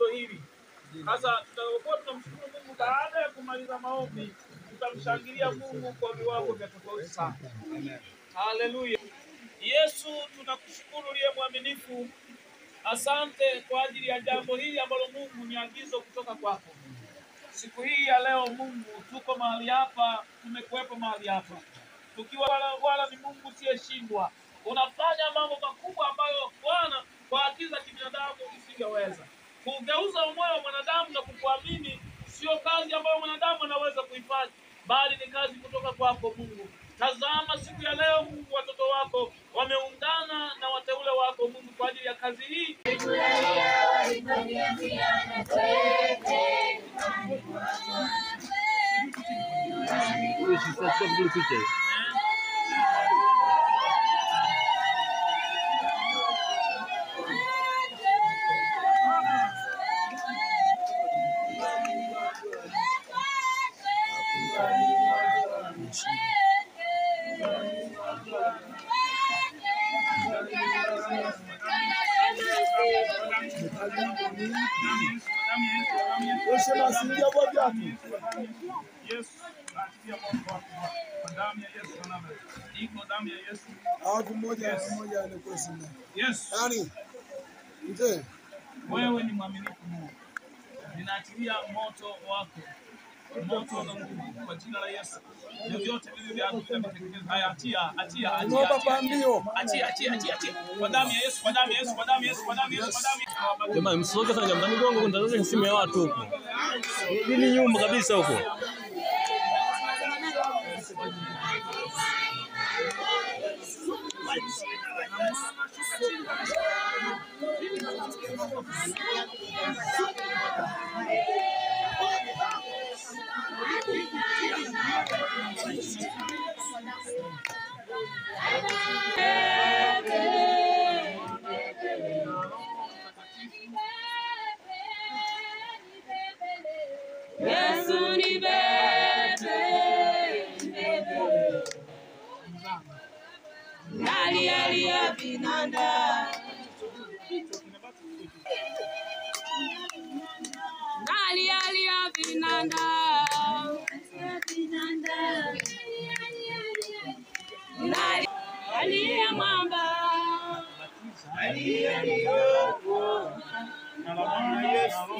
tendo hili. Sasa tutakapokuwa tunamshukuru Mungu baada ya kumaliza maombi, tutamshangilia Mungu kwa viwango vya tofauti sana. Haleluya. Yesu, tunakushukuru uliye mwaminifu. Asante kwa ajili ya jambo hili ambalo Mungu ni agizo kutoka kwako. Siku hii ya leo Mungu, tuko mahali hapa, tumekuwepo mahali hapa tukiwa wala ni Mungu usiyeshindwa. Unafanya mambo makubwa ambayo Bwana kwa akili za kibinadamu usingeweza. Kugeuza moyo wa mwanadamu na kukuamini sio kazi ambayo mwanadamu anaweza kuifanya, bali ni kazi kutoka kwako Mungu. Tazama siku ya leo Mungu, watoto wako wameungana na wateule wako Mungu kwa ajili ya kazi hii. Yesu. Wewe ni mwaminifu Mungu. Ninaachilia moto wako, moto na nguvu kwa jina la Yesu. Vyote vilivyo vinateketezwa. Haya, achia, achia, achia. Achia, achia, achia, achia. Kwa damu ya Yesu, kwa damu ya Yesu, kwa damu ya Yesu, kwa damu ya Yesu, kwa damu ya Yesu. Jamani, msisoge sana jamani, mgongo kuna simu ya watu huko. Rudini nyuma kabisa huko. Yesu ni bebe, bebe. Nalia vinanda. Nalia vinanda. Nalia mwamba. Nalia na Yesu.